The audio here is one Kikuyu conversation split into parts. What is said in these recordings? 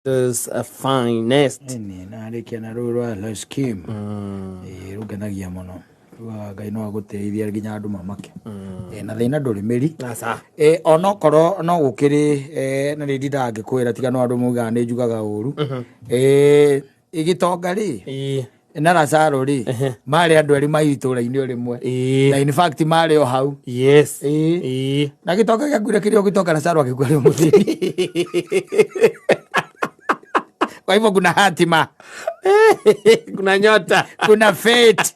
Finest. Ĩni, na arĩkia na rũĩ rwa Leskim. Ĩĩ, rũngenagia mũno. Rugaga Ngai no agũteithie nginya andũ mamake. Ĩĩ, na thĩna ndũrĩ mĩri. Aca. Ĩĩ, onokorwo no gũkĩrĩ na nĩ ndindaga ngĩkwĩra tiga no andũ maugaga nĩ njugaga ũru. Ĩĩ, gĩtonga rĩ Ĩĩ. na Lazaro rĩ marĩ andũ erĩ mai itũra-inĩ o rĩmwe. Ĩĩ. Na in fact marĩ o hau. Yes. Ĩĩ. Ĩĩ. Na gĩtonga gĩakuire kĩrĩ o gĩtonga, Lazaro agĩkua arĩ o mũthĩni. Kwa hivyo kuna hatima, Kuna nyota. Kuna fate.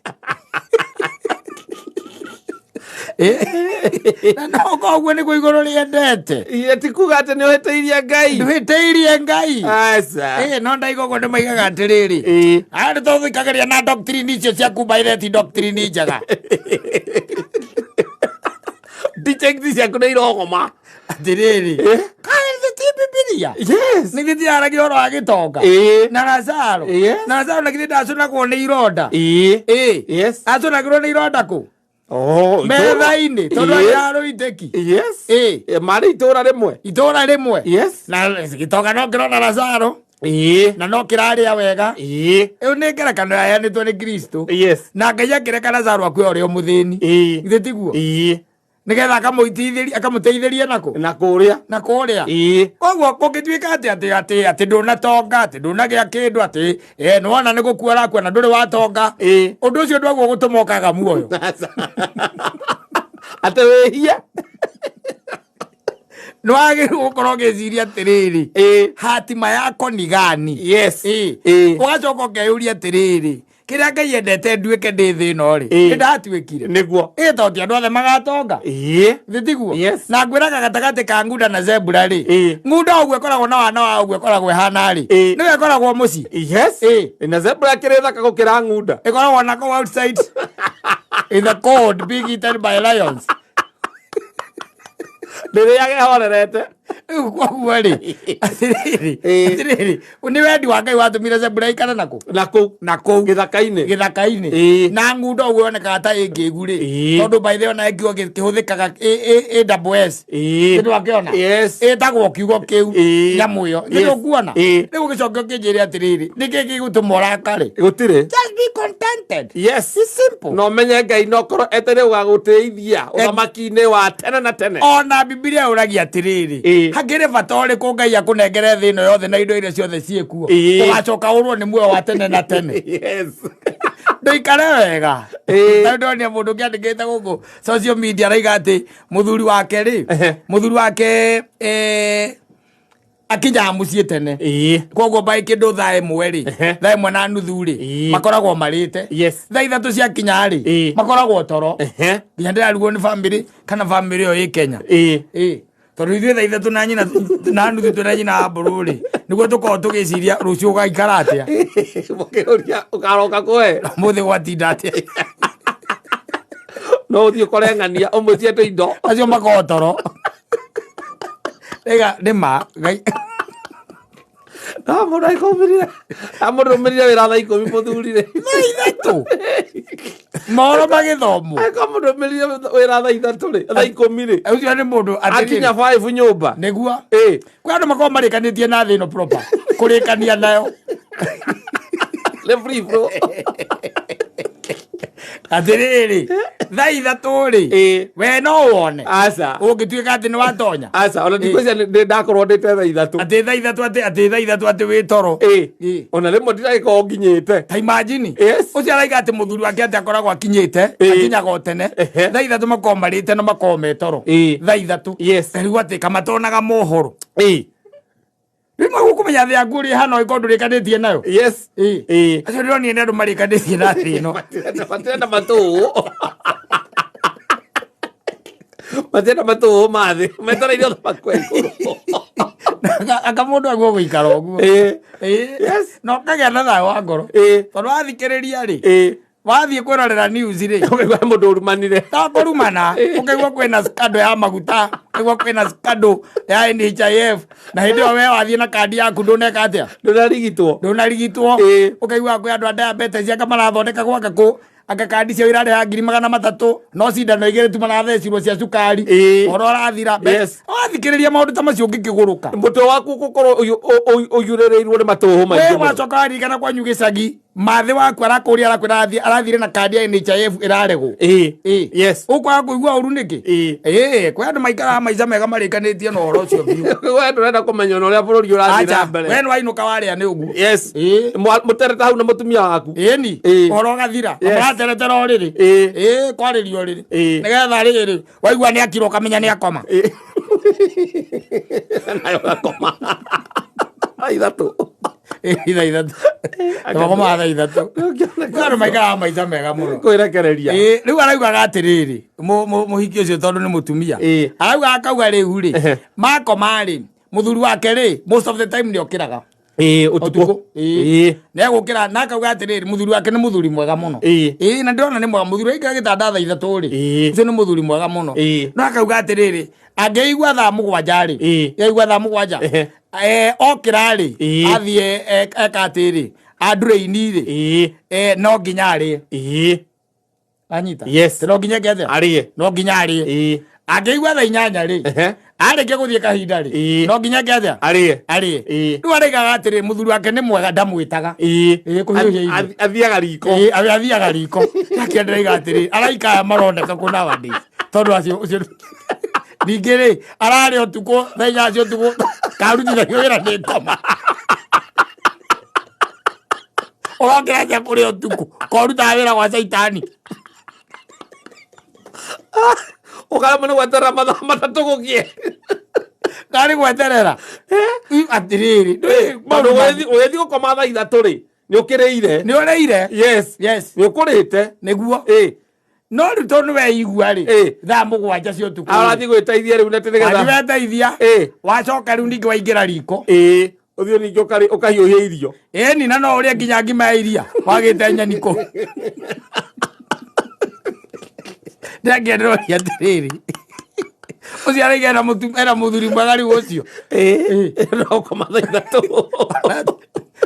Na no koguo nĩguo igũrũ rĩendete. Ĩĩ, ti kuga atĩ nĩ ũhĩtĩirie Ngai. Ndũhĩtĩirie Ngai. Aca. No ndaiga ũguo nĩ maigaga atĩrĩrĩ, aya nĩ tũthikagĩria na doctrine icio ciaku baireti, doctrine njega. Teachings ciaku nĩ irogoma. Atĩrĩrĩ, kaĩ ti Bibilia? Yes. Nĩ githĩ yaragia ũhoro wa gĩtonga na Lazaro? Na Lazaro na githĩ ndacũnagwo nĩ ironda? Ĩĩ. Ĩĩ. Yes. Acũnagĩrwo nĩ ironda kũ? Oh, itũũra. Metha-inĩ, tondũ ararũitĩki. Yes. Ĩĩ. Marĩ itũũra rĩmwe. Itũũra rĩmwe. Yes. Na gĩtonga no kĩrona Lazaro na no kĩrarĩa wega. Ĩyo nĩ ngerekano yaheanĩtwo nĩ Kristo. Na Ngai akĩreka Lazaro akue ũrĩa mũthĩni. Githĩ tiguo? Ĩĩ. Nĩgetha akamũiteithĩria, akamũteithĩria nakũ? Na kũrĩa. Na kũrĩa. Ĩĩ. Koguo kũngĩtuĩka atĩ ndũnatonga, atĩ ndũnagĩa kĩndũ, atĩ nĩwona nĩ gũkua ũrakua na ndũrĩ watonga, ũndũ ũcio ndwaguo gũtũma ũkaga muoyo. Atĩ wĩhie. Nĩwagĩrĩirwo gũkorwo ũgĩciria atĩrĩrĩ, hatima yako ni gani? Ũgacoka ũkeyũria atĩrĩrĩ, kĩrĩa Ngai endete nduĩke ndĩ thĩ ĩno rĩ, nĩ ndatuĩkire? Nĩguo. Ĩ tondũ ti andũ othe magatonga. Thĩ tiguo? Yes. Na ngwĩraga gatagatĩ ka ngunda na zebra rĩ, ngunda ũguo ĩkoragwo na wana wa ũguo ĩkoragwo ĩhana rĩ, nĩyo ĩkoragwo mũciĩ. Yes. Na zebra kĩrĩ thaka gũkĩra ng'unda. Ĩkoragwo na kũu outside in the cold, being eaten by lions. Rĩrĩa gehorerete. Rĩu koguo rĩ, atĩrĩrĩ, atĩrĩrĩ, nĩ wendi wa Ngai watũmire zebra ikare nakũ? Na kũu. Na kũu. Gĩthaka-inĩ. Gĩthaka-inĩ. Na ngunda ũguo yonekaga ta ĩngĩgu rĩ, tondũ by the way ona kiugo kĩhũthĩkaga ĩ double S. Nĩ wakĩona? Yes. Ĩtagwo kiugo kĩu, nyamũ ĩyo. Nĩ ũkuona? Ĩĩ. Rĩu ũgĩcoke ũkĩnjĩre atĩrĩrĩ, nĩkĩ gĩgũtũma ũrakare? Gũtirĩ. Just be contented. Yes. It's simple. Na ũmenye Ngai no korwo etereire gũgagũtĩithia ũthamaki-inĩ wa tene na tene. Ona Bibilia yũragia atĩrĩrĩ, hakĩrĩ bata ũrĩkũ Ngai akũnengere thĩ ĩno yothe na indo iria ciothe ciĩkuo, ũgacoka ũrwo nĩ muoyo wa tene na tene? Yes. Ndũikare wega. Tarĩu ndonire mũndũ ũngĩ andĩkĩte gũkũ social media, araiga atĩ mũthuri wake rĩ, mũthuri wake akinyaga mũciĩ tene, koguo mbaĩ kĩndũ 1:00 rĩ, 1:30 rĩ, makoragwo marĩte. 3:00 ciakinya rĩ, makoragwo toro. Nginya ndĩrarigwo nĩ bamĩrĩ kana bamĩrĩ ĩyo ĩ Kenya. Ĩĩ. Tondũ ithuĩ 3:30 twĩna nyina wa mbũrũ rĩ, nĩguo tũkorwo tũgĩciria rũciũ ũgaikara atĩa. Mũkĩũria ũkaroka kũhe. Mũthĩ gwatinda atĩa. No ũthiĩ ũkore ng'ania ũmwĩtie tũindo. Acio makoragwo toro. Rĩga nĩ ma Ngai. No mũndũ aikũmĩrire. Amũrũmĩrire wĩra 10:00 mũthuri rĩ. 3:00. Mohoro magĩthomwo. Akamũrũmĩrire wĩra 3:00 rĩ. 10:00 rĩ. Ũcio nĩ mũndũ atĩrĩrĩ. Akinya 5 nyũmba. Nĩguo. Kwĩ andũ makoragwo marĩkanĩtie na thĩ ĩno proper. Kũrĩkania nayo. Nĩ free flow. Atĩrĩrĩ, 3:00 rĩ, we no wone. Aca. Ũngĩtuĩka atĩ nĩ watonya. Aca, ona ndikũcia nĩ ndakorwo ndĩte 3:00. Atĩ 3:00, atĩ 3:00 atĩ wĩ toro. Ona rĩmwe ndiragĩkorwo nginyĩte. Ta imagine. Yes. Ũcio araiga atĩ mũthuri wake atĩ akoragwo akinyĩte, akinyaga o tene. 3:00 makoragwo marĩte na makoragwo me toro. 3:00. Yes. Rĩu atĩ kamatonaga mohoro. Rĩmwe gũkũmenya thĩ yaku ũrĩa ĩhana ũngĩkorwo ndũrĩkanĩtie nayo. Yes. Acio ndĩronire nĩ andũ marĩkanĩtie na thĩ ĩno. Matirenda matũũ. Matirenda matũũ ma thĩ. Metereire ũthamaki wa igũrũ. Anga mũndũ aguo gũikara ũguo. Yes. Na ũkagĩa na thayũ wa ngoro. Tondũ wathikĩrĩria rĩ, wathiĩ kwĩrorera news rĩ, ũkaigua mũndũ ũrumanire. To kũrumana, ũkaigua kwĩna scandal ya maguta, ũkaigua kwĩna scandal ya NHIF, na hĩndĩ ĩyo we wathiĩ na kandi yaku ndũneka atĩa? Ndũnarigitwo. Ndũnarigitwo. Ũkaigua kwĩ andũ a diabetes anga marathondeka gwaka kũ. Anga kandi cio irarĩha 300,000, no cindano igĩrĩ tu marathecirwo cia cukari. Ũhoro ũrathira. Wathikĩrĩria maũndũ ta macio ũngĩkĩgũrũka. Mũtwe waku ũgũkorwo ũiyũrĩrĩirwo nĩ matũhũ We maingĩ mũno. wacoka waririkana kwanyu gĩcagi, mathĩ waku arakũria, arakwĩra arathire na kandi ya NHIF ĩraregwo. Ũkwaga kũigua ũru nĩkĩ? Ĩĩ, kwĩ andũ maikaraga maica mega marĩkanĩtie na ũhoro ũcio biũ. We ndũrenda kũmenya ona ũrĩa bũrũri ũrathiĩ na Acha, mbere. we nĩwainũka warĩa nĩ ũguo. Mũterete hau na mũtumia waku. Ĩni, ũhoro ũgathira. Mũrateretera ũrĩrĩ. Ĩĩ, kwarĩria ũrĩrĩ. Nĩgetha rĩrĩ, waigua nĩ akira ũkamenya nĩ akoma. Nayo gakoma. 3:00. 3:00. Makoma 3:00. Andũ maikaraga maica mega mũno. Kwĩrekereria. Ĩĩ, rĩu araugaga atĩrĩrĩ, mũhiki ũcio tondũ nĩ mũtumia. Araugaga akauga rĩu rĩ, makoma rĩ, mũthuri wake rĩ, most of the time nĩ okĩraga. Ũtukũ. Nĩ egũkĩra na akauga atĩrĩrĩ, mũthuri wake nĩ mũthuri mwega mũno. Ĩĩ, na ndĩrona nĩ mwega, mũthuri waikara gĩtanda 3:00 rĩ, ũcio nĩ mũthuri mwega mũno. No akauga atĩrĩrĩ, angĩigua 7:00 rĩ, yaigua 7:00, okĩra rĩ, athiĩ eka atĩrĩ, anduraini rĩ, no nginya arĩe. Anyita? Yes. No nginya eke atĩa? Arĩe. No nginya arĩe. Angĩigua 8:00 rĩ, arĩkia gũthiĩ kahinda rĩ, no nginya eke atĩa? Arĩe. Arĩe. Rĩu araigaga atĩrĩ, mũthuri wake nĩ mwega, ndamwĩtaga. Ĩĩ, kũhiũhia irio. Athiaga riko. Ĩĩ, athiaga riko. Nake ndĩraiga atĩrĩ, araika aya maroneka kũ nowadays. Tondũ acio, ũcio ningĩ rĩ, ararĩa ũtukũ, 8:00 cia ũtukũ, karutithagio wĩra nĩ ngoma. Ũrokĩra atĩa kũrĩa ũtukũ? Korutaga wĩra gwa caitani. Ũkaremwo nĩ gweterera 3:00 gũkĩe. Karĩ gweterera. Atĩrĩrĩ, Tondũ ũgĩthiĩ gũkoma 3:00 rĩ, nĩ ũkĩrĩire. Nĩ ũrĩire. Nĩ ũkũrĩte. Nĩguo. No rĩu tondũ nĩ weigua rĩ, 7:00 cia ũtukũ rĩ. Arathiĩ gwĩteithia rĩu na nĩgetha. Wathiĩ weteithia. Wacoka rĩu ningĩ waingĩra riko. Ũthiĩ ningĩ ũkahiũhia irio. Ĩni, na no ũrĩe nginya ngima ya iria wagĩte nyeni kũu. Ndĩrakĩenderoria atĩrĩrĩ, ũcio araiga ena mũthuri mwega rĩu ũcio. No ũkoma 3:00.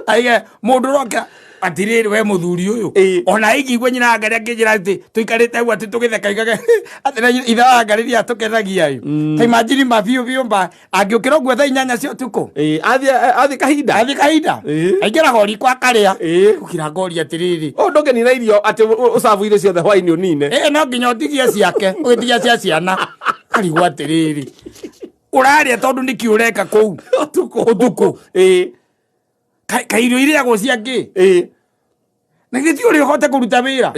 Aiga mũndũ ũroka atĩrĩrĩ, we mũthuri ũyũ, ona ingĩigua nyina wa Ngarĩ akĩnjĩra atĩ tũikarĩte ũguo atĩ tũgĩtheka igage atĩ na ithe wa Ngarĩ rĩrĩa tũkenagia ĩ, ta imagine ma biũ biũ mba angĩũkĩra ũguo 8:00 cia ũtukũ. Athiĩ kahinda. Athiĩ kahinda. Aingĩraga o riko akarĩa. Gũkira ngoria atĩrĩrĩ. Ũũ ndũngĩnina irio atĩ ũcabu irio ciothe hwainĩ ũnine. Ĩĩ, no nginya ũtigie ciake, ũgĩtigia cia ciana. Karigwo atĩrĩrĩ, ũrarĩa tondũ nĩkĩ ũreka kũu? Ũtukũ. Ũtukũ. Ka irio irĩagwo cia ngĩ? Na githĩ ti ũrĩa ũhote kũruta wĩra?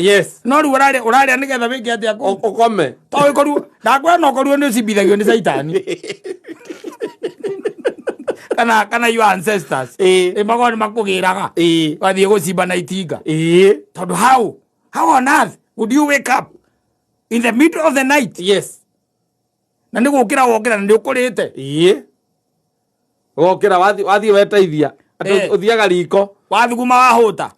No rĩu ũrarĩa nĩgetha wĩke atĩa kũu? Ũkome. To ũkorwo, ndakwĩra no ũkorwo nĩ ũcimbithagio nĩ caitani. Kana your ancestors. Ĩ, makorwo nĩ makũgĩraga. Wathiĩ gũcimba na itinga. Tondũ how on earth would you wake up in the middle of the night? Na nĩ gũkĩra wokĩra na nĩ ũkũrĩte. Wokĩra wathiĩ weteithia. Atĩ ũthiaga riko. Wathuguma wahũta.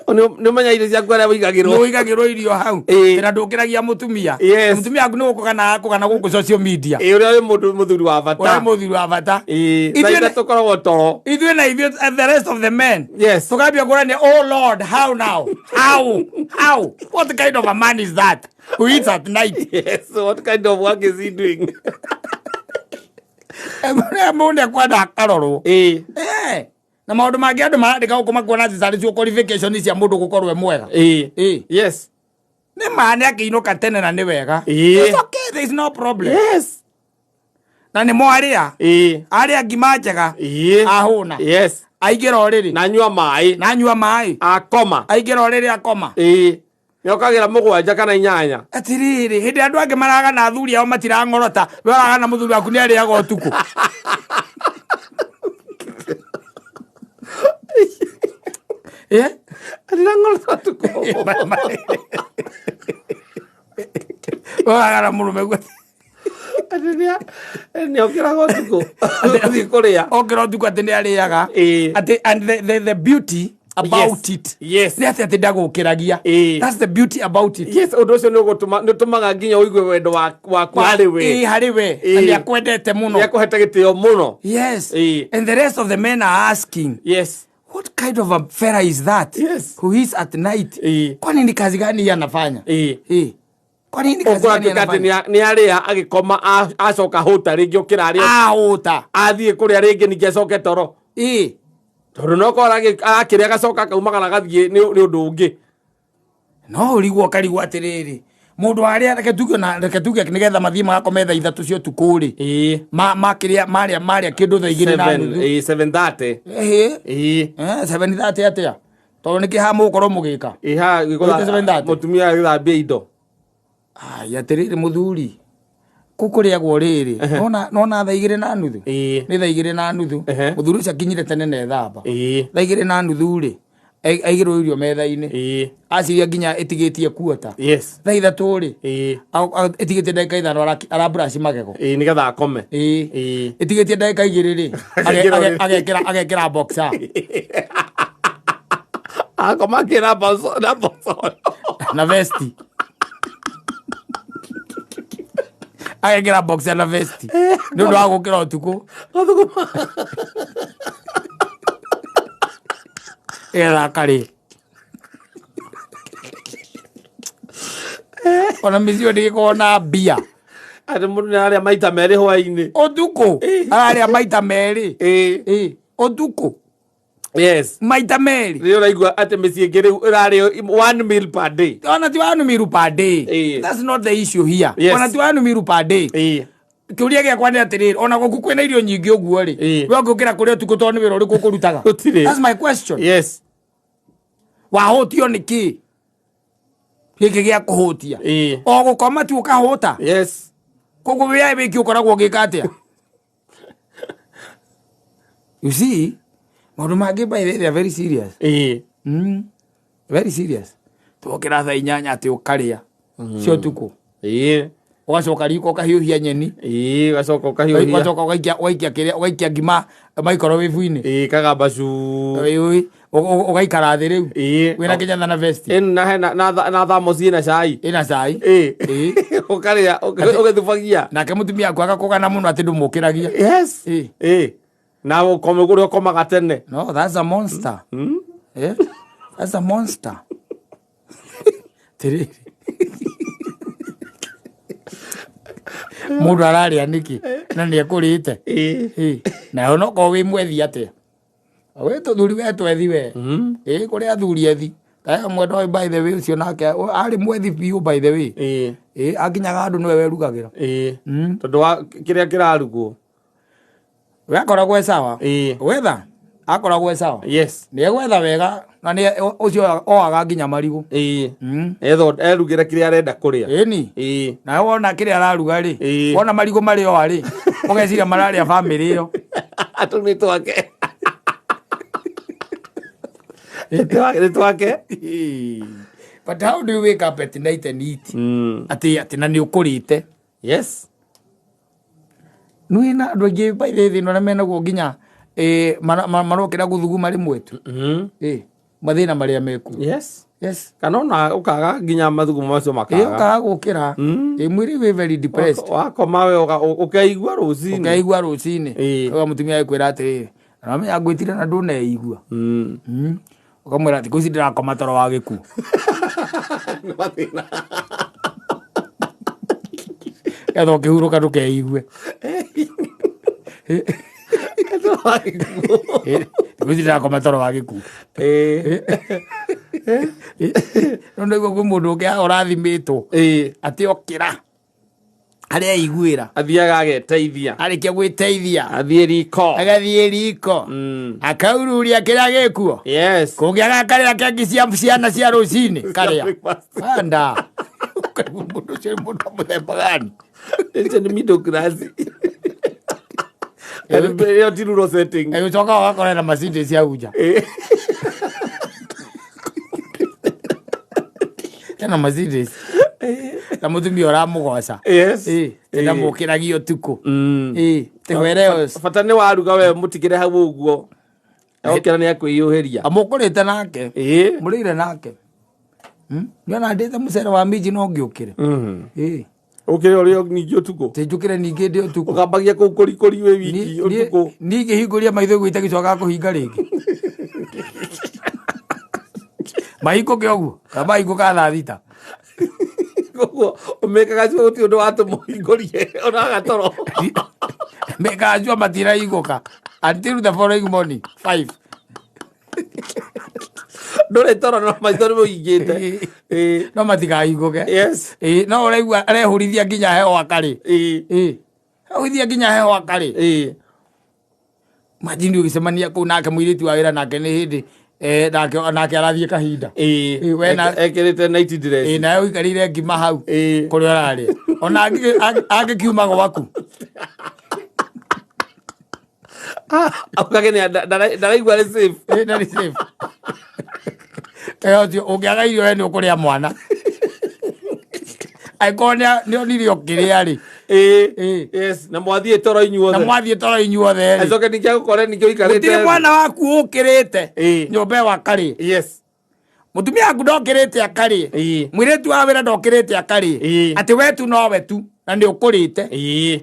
Nĩ ũmenya irio ciaku arĩa ũigagĩrwo. Nĩ ũigagĩrwo irio hau. Na ndũkĩragia mũtumia. Mũtumia waku nĩ gũkũgana akũgana gũkũ social media. Ũrĩa wĩ mũndũ mũthuri wa bata. Ũrĩa mũthuri wa bata. Thaa 3:00 tũkoragwo toro. Ithuĩ na ithuĩ, the rest of the men. Tũkambia kũrania, oh Lord, how now? How? How? What kind of a man is that? Who eats at night? Yes, what kind of work is he doing? Mũndũ ekwenda akarorwo. Na maũndũ mangĩ andũ marandĩka gũkũ makuona atĩ tarĩ cio qualification cia mũndũ gũkorwo e mwega. Nĩ ma nĩ akĩinũka tene na nĩ wega. It's okay, there is no problem. Na nĩ mwarĩa. Arĩa ngima njega. Ahũna. Aingĩra ũrĩrĩ. Na anyua maĩ. Na anyua maĩ. Akoma. Aingĩra ũrĩrĩ akoma. Nĩ okagĩra 7 kana 8. Atĩrĩrĩ, hĩndĩ andũ angĩ maragana athuri ao matirang'orota, we ũragana mũthuri waku nĩ arĩaga ũtukũ. Atirang'orota ũtukũ. Ũragana mũrũme guo. Atĩ nĩ okĩraga ũtukũ. Ũthiĩ kũrĩa. Okĩra ũtukũ atĩ nĩ arĩaga. Atĩ, and the beauty about it. Nĩ atĩ ndagũkĩragia. That's the beauty about it. Yes, ũndũ ũcio nĩ ũtũmaga nginya ũigue wendo waku harĩ we. Ĩĩ, harĩ we. Na nĩ akwendete mũno. Nĩ akũhete gĩtĩo mũno. Yes. And the rest of the men are asking. What kind of a fella is that Yes. who is at night? Kwani ni kazi gani yeye anafanya? Kwani ni kazi gani Ũkũratuĩka atĩ anafanya? nĩ arĩa agĩkoma acoka hũta rĩngĩ ũkĩra arĩa Ahũta. athiĩ kũrĩa rĩngĩ ningĩ acoke toro. Tondũ no korwo akĩrĩa agacoka akaumagara agathiĩ nĩ ũndũ ũngĩ. No ũrigwo ũkarigwo atĩrĩrĩ, mũndũ arĩa reke tuge na reke tuge nĩgetha mathiĩ magakome thaa 3 cia ũtukũ rĩ, makĩrĩa marĩa marĩa kĩndũ thaa 2 na nuthu. 7:30. 7:30 atĩa? Tondũ nĩkĩ haha mũgũkorwo mũgĩka? Haha Ũrĩte 7:30? Mũtumia agĩthambia indo. Ai, atĩrĩrĩ mũthuri, kũu kũrĩagwo rĩrĩ, nona thaa 2 na nuthu? Nĩ thaa 2 na nuthu. Mũthuri ũcio akinyire tene na ethamba. Thaa 2 na nuthu rĩ, aigĩrwo irio metha-inĩ. Aciria nginya ĩtigĩtie kuota. Thaa 3 rĩ, ĩtigĩtie ndagĩka 5 araburaci magego. Nĩgetha akome. Ĩtigĩtie ndagĩka 2 rĩ, Agekĩra ũrĩrĩ. agekĩra boxer. Akoma akĩra boxer, na boxer. Na vesti. Agekĩra boxer na vesti. Nĩ ũndũ wa gũkĩra ũtukũ. Mathuguma. Nĩgetha akarĩe. Ona mĩciĩ ndĩgĩkoragwo na mbia. Atĩ mũndũ nĩararĩa maita merĩ hwaĩ-inĩ. Ũtukũ. Ararĩa maita merĩ. Ũtukũ. Maita merĩ. Rĩu ũraigua atĩ mĩciĩ ĩngĩ rĩu ĩrarĩo one meal per day. Ona ti one meal per day. That's not the issue here. Ona ti one meal per day. Kĩũria gĩakwa nĩ atĩrĩrĩ, ona gũkũ kwĩna irio nyingĩ ũguo rĩ, we ũngĩũkĩra kũrĩa ũtukũ tondũ nĩ wĩra ũrĩkũ ũkũrutaga? Gũtirĩ. That's my question. Wahũtio nĩ kĩ? Gĩkĩ gĩa kũhũtia. O gũkoma tu ũkahũta. Koguo wĩra wĩki ũkoragwo ũgĩka atĩa? You see, maũndũ mangĩ by the way, they are very serious. Very serious. Twokĩra thaa 8 atĩ ũkarĩa cia ũtukũ. Ũgacoka riko ũkahiũhia nyeni. Ũgacoka ũkahiũhia. Ũgacoka ũgaikia kĩrĩa, ũgaikia ngima microwave-inĩ. Kagamba cu. Ũgaikara thĩ rĩu. Wĩna kĩnyatha na vesti. Na hena, na na thermos ĩna cai. Ĩna cai. Ũkarĩa, ũgĩthubagia. Nake mũtumia aku agakũgana mũno atĩ ndũmũkĩragia. Na ũkome kũrĩa ũkomaga tene. No, that's a monster. That's a monster. Tiriri. Mũndũ ararĩa nĩkĩ? Na nĩ ekũrĩte. Na onokorwo wĩ mwethi atĩa? We tũthuri we twethi we. Kũrĩ athuri ethi. Ta mwendwa by the way ũcio nake arĩ mwethi biũ by the way. Akinyaga handũ nĩwe werugagĩra. Tondũ wa kĩrĩa kĩrarugwo. We akoragwo e sawa. Wetha akoragwo e sawa. Nĩ egwetha wega na nĩ ũcio oaga nginya marigũ. Etho erugĩre kĩrĩa arenda kũrĩa. Ĩni. Na wona kĩrĩa araruga rĩ, wona marigũ marĩ oa rĩ, ũgeciria mararĩa bamĩrĩ ĩyo. Tũu nĩ twake. Nĩ twake. But how do you wake up at night and eat? Atĩ atĩ na nĩ ũkũrĩte. Nĩ na andũ aingĩ by the way thĩna ũrĩa menaguo nginya, marokĩra gũthuguma rĩmwe tu. Mathĩna marĩa mekuo. Kana ona ũkaga nginya mathugumo macio makaga. Ũkaga gũkĩra. Mwĩrĩ wĩ very depressed. Wakoma we ũkeigua rũcinĩ. Ũkeigua rũcinĩ. Ũga mũtumia agĩkwĩra atĩrĩrĩ, Ramenya ngwĩtire na ndũneigua. Ũkamwĩra thikũ ici ndĩrakoma toro wa gĩkuũ. Nĩ mathĩna. Ketha ũkĩhurũka ndũkeigue. Toro wa gĩkuũ. Thikũ ici ndĩrakoma toro wa gĩkuũ. No nĩguo kwĩ mũndũ ũngĩ haha ũrathimĩtwo. Atĩ okĩra. Harĩa aiguĩra. Athiaga ageteithia. Arĩkia gwĩteithia. Athiĩ riko. Agathiĩ riko. Akaururia kĩrĩa gĩkuo. Kũngĩaga karĩa keki cia ciana cia rũcinĩ. Karĩa. Breakfast. Banda. Mũndũ ũcio nĩ mũndũ wa mũthemba gani? Ĩcio nĩ middle class. Ĩyo ti rural setting. Ũcokaga ũgakora na macindĩ cia unja. Ena Mercedes. Na mũtumia ũramũgoca. Ndamũkĩragia ũtukũ. Tĩhwere Bata nĩ waruga we mũtigĩre hau ũguo. Okĩra nĩ akwĩyũhĩria. Amũkũrĩte nake. Mũrĩire nake. Nĩona ndĩte mũcere wa minji no ngĩũkĩre. Ũkĩre ũrĩo ningĩ ũtukũ. Tĩ njũkĩre ningĩ ndĩ ũtukũ. Ũkambagia kũu kũrikũri wĩ wiki ũtukũ. Niĩ ngĩhingũria maitho ũguo itagicokaga kũhinga rĩngĩ. Mahingũke ũguo kana mahingũkaga thaa 6. Koguo ũmĩkaga cio gũtirĩ ũndũ watũma ũhingũrie ona gatoro. Mekaga sure matirahingũka until the following morning 5. Ndũrĩ toro no maitho nĩ mũhingĩte. Ĩĩ. No matikahingũke. Yes. Ĩĩ, no ũraigua arehũrithia nginya heho akarĩ. Ĩĩ. Ĩĩ, hehũrithia nginya heho akarĩ. Ĩĩ. Imagine ũgĩcemania kũu nake mũirĩtu wa wĩra nake nĩ hĩndĩ nake arathiĩ kahinda. Ĩĩ. Ĩĩ, we na- Ekĩrĩte night dress. Ĩĩ, nawe ũikarĩire ngima hau Ĩĩ. kũrĩa ũrarĩa ona angĩkiuma gwaku. Augage nĩ ndaraigua arĩ safe. Ĩĩ, ndarĩ safe. Ĩyo ũcio ũngĩaga irio we nĩ ũkũrĩa mwana angĩkorwo nĩ onire ũkĩrĩa rĩ. Ĩĩ. Ĩĩ. Yes, na mwathiĩ toro Na inyuothe. mwathiĩ toro inyuothe rĩ, Acoke ningĩ agũkore ningĩ ũikarĩte. gũtirĩ mwana waku ũkĩrĩte Ĩĩ. nyũmba ĩyo akarĩe. Yes. Mũtumia waku ndokĩrĩte akarĩe. Ĩĩ. Mũirĩtu wa wĩra ndokĩrĩte akarĩe. Ĩĩ. Atĩ we tu nowe tu na nĩ ũkũrĩte. Ĩĩ.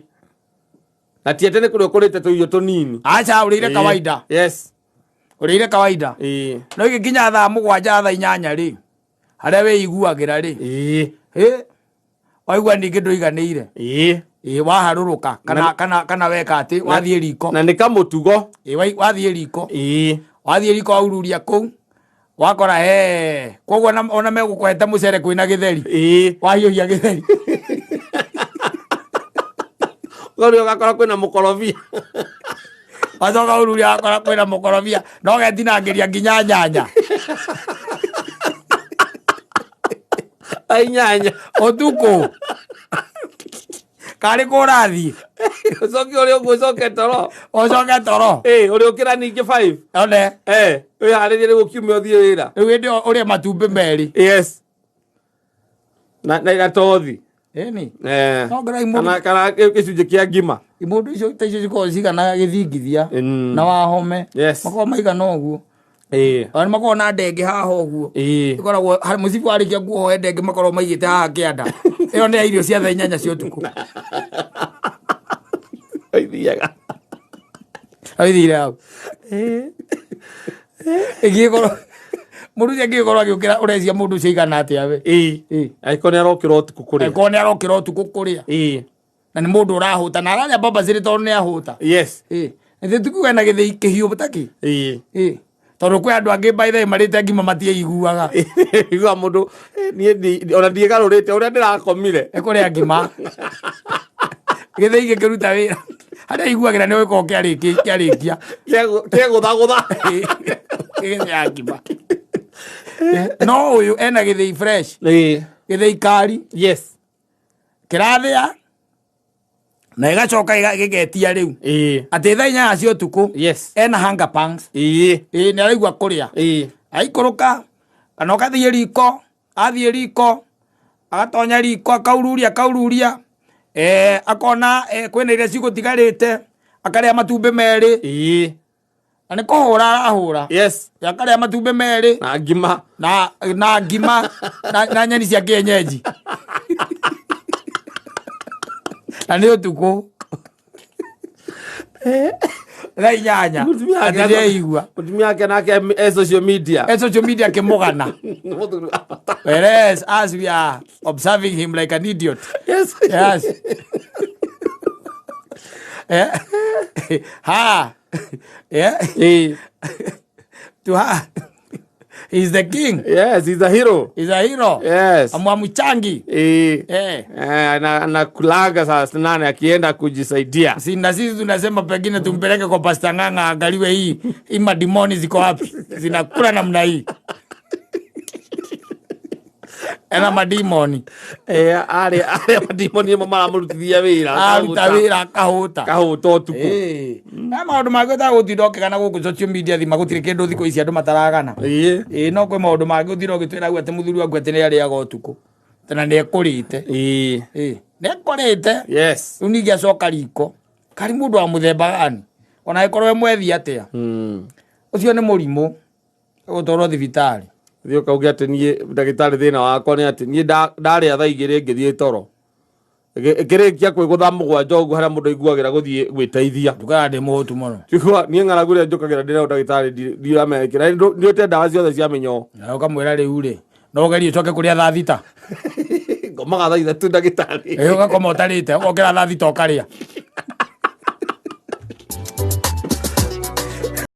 Na ti atĩ nĩ kũrĩa ũkũrĩte tũirio tũnini. Aca, ũrĩire Ĩĩ. kawaida. Yes. Ũrĩire kawaida. Ĩĩ. No igĩkinya thaa 7, thaa 8 rĩ, harĩa wĩiguagĩra rĩ, Ĩĩ. ĩ waigua ningĩ ndũiganĩire. Ĩĩ. Ĩ waharũrũka kana kana weka atĩ wathiĩ riko. Na nĩ kamũtugo. Ĩ wathiĩ riko. Ĩĩ. Wathiĩ riko waururia kũu wakora he koguo ona megũkũhete mũcere kwĩna gĩtheri. Ĩĩ. Wahiũhia gĩtheri. Ũkarĩa ũgakora kwĩna mũkorobia. Wacoka ururia wakora kwĩna mũkorobia no getinangĩria nginya nyanya. Ai nyanya. Ũtukũ karĩ kũ ũrathiĩ? Ũcoke ũrĩa ũguo ũcoke toro. Ũcoke toro. Ĩĩ, ũrĩ ũkĩra ningĩ 5. One. Wĩharĩrie rĩu ũkiume ũthiĩ wĩra. Rĩu hĩndĩ ĩyo ũrĩe matumbĩ 2. Yes. Na tothi. Ĩni. Eh. No ngora imũndũ- Kana gĩcunjĩ kĩa ngima. Imũndũ icio ta icio cikoragwo cigana gĩthingithia na wahome. Yes. Makoragwo maigana ũguo. Ĩĩ. Ona makoragwo na ndenge haha ũguo. Ĩĩ. Ĩkoragwo harĩ mũcibi warĩkia kuohoe ndenge makoragwo maigĩte haha kĩanda. Ĩyo nĩ ya irio cia thaa 8 cia ũtukũ. Ithiaga. Aithire hau. Ĩngĩkorwo mũndũ ũcio angĩgĩkorwo agĩũkĩra ũrecia mũndũ ũcio aigana atĩa we? Ĩĩ. Ĩĩ. Angĩkorwo nĩ arokĩra ũtukũ kũrĩa. Angĩkorwo nĩ arokĩra ũtukũ kũrĩa. Ĩĩ. Na nĩ mũndũ ũrahũta na ararĩa mbamba cĩrĩ tondũ nĩ ahũta. Yes. Ĩĩ. Nĩ tikuga na gĩthĩi kĩhiũ ta kĩ? Ĩĩ. Ĩĩ. Tondũ kwĩ andũ angĩ by the way marĩte ngima matiĩiguaga. Igua mũndũ niĩ ona ndiĩgarũrĩte ũrĩa ndĩrakomire. Nĩ kũrĩa ngima. Gĩthĩi gĩkĩruta wĩra. Harĩa aiguagĩra nĩ gũkorwo kĩarĩkia. Kĩegũthagũtha. Gĩthĩi ngima. No ũyũ ena gĩthĩi fresh. Ĩĩ. Gĩthĩi kari. Yes. Kĩrathĩa na ĩgacoka gĩgetia rĩu. Ĩĩ. Atĩ thaa 8 cia ũtukũ. Yes. Ena hunger pangs. Ĩĩ. Ĩĩ, nĩ araigua kũrĩa. Ĩĩ. Aikũrũka kana ũgathiĩ riko, athiĩ riko, agatonya riko akaururia akaururia, akona kwĩna iria cigũtigarĩte, akarĩa matumbĩ 2. Ĩĩ. Na nĩ kũhũra arahũra. Yes. Akarĩa matumbĩ 2. Na ngima. Na ngima na nyeni cia kienyeji. Na nĩ ũtukũ. Thaa 8. Mũtumia wake Atĩ nĩaigua. Mũtumia wake nake e social media. E social media akĩmũgana. Mũthuri wa bata. Whereas as we are observing him like an idiot. Yes. Yes. Ha. Yeah. Ĩĩ. To her. He's the king. Yes, he's a hero. He's a hero. Yes. Amwamuchangi. Ĩĩ. Eh. Anakulaga saa 8 akienda kujisaidia. Si na sisi tunasema pengine tumpeleke kwa Pastor Ng'ang'a aangaliwe hii madimoni ziko wapi? Zinakula namna hii. Ena madimoni. Arĩa madimoni nĩmo maramũrutithia wĩra. Aruta wĩra akahũta. Akahũta ũtukũ. Ĩĩ. Na maũndũ mangĩ ũtagũtinda ũkĩgana gũkũ social media thima gũtirĩ kĩndũ thikũ ici andũ mataragana. Ĩĩ. Ĩĩ, no kwĩ maũndũ mangĩ ũtinda ũgĩtwĩra hau atĩ mũthuri waku atĩ nĩ arĩaga ũtukũ. Tena nĩ ekũrĩte. Ĩĩ. Ĩĩ. Nĩ ekũrĩte. Yes. Rĩu ningĩ acoka riko. Karĩ mũndũ wa mũthemba gani? Ona angĩkorwo e mwethi atĩa. Ũcio nĩ mũrimũ. Ũgũtwarwo thibitarĩ. Thiĩ ũkauge atĩ niĩ ndagĩtarĩ thĩna wakwa nĩ atĩ niĩ ndarĩa thaa 2 ngĩthiĩ toro. Ĩkĩrĩkia kwĩgũtha 7 ũguo harĩa mũndũ aiguagĩra gũthiĩ gwĩteithia. Ndukaga ndĩ mũhũtu mũno. Igua, niĩ ng'aragu ĩrĩa njũkagĩra ndĩreo ndagĩtarĩ ndiramekĩra. Ndiũte ndawa ciothe cia mĩnyoo. Na ũkamwĩra rĩu rĩ, no ũgerie ũcoke kũrĩa thaa 6. Ngomaga thaa 3 ndagĩtarĩ. Ĩ, ũgakoma ũtarĩte, ũgokĩra thaa 6 ũkarĩa.